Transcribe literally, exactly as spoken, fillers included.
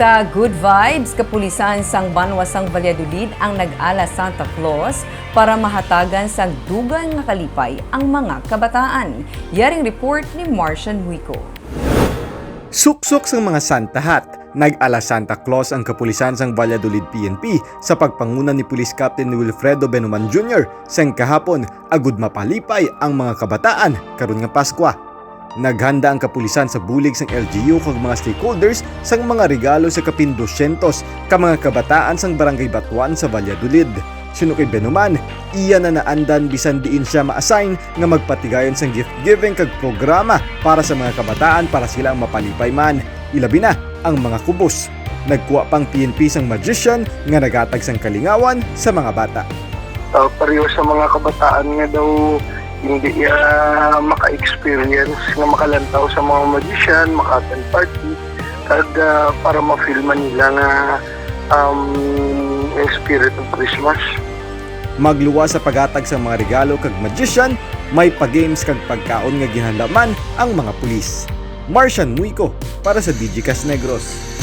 Sa Good Vibes, kapulisan sang banwa sang Valladolid ang nag-ala Santa Claus para mahatagan sang dugay nga kalipay ang mga kabataan. Yaring report ni Martian Muico. Suksok sang mga Santa hat, nag-ala Santa Claus ang kapulisan sang Valladolid P N P sa pagpanguna ni Police Captain Wilfredo Benuman Junior sang kahapon agud mapalipay ang mga kabataan karon nga Paskwa. Naghanda ang kapulisan sa bulig sang L G U kag mga stakeholders sang mga regalo sa kapin dosyentos ka mga kabataan sang Barangay Batuan sa Valladolid. Suno kay Benuman, iya na naandan bisan diin sia ma-assign nga magpatigayon sang gift giving kag programa para sa mga kabataan para sila ang mapalipay man, ilabi na ang mga kubos. Nagkuha pang P N P sang magician nga naghatag sang kalingawan sa mga bata. Uh, pareho sa mga kabataan nga daw hindi uh, maka-experience nga makalantaw sa mga magician, maka-attend party, kag uh, para ma-feel man nila nga um, yung spirit of Christmas. Magluwas sa paghatag sa mga regalo kag magician, may pa-games kag pagkaon nga ginhanda man ang mga pulis. Martian Muico para sa Digicast Negros.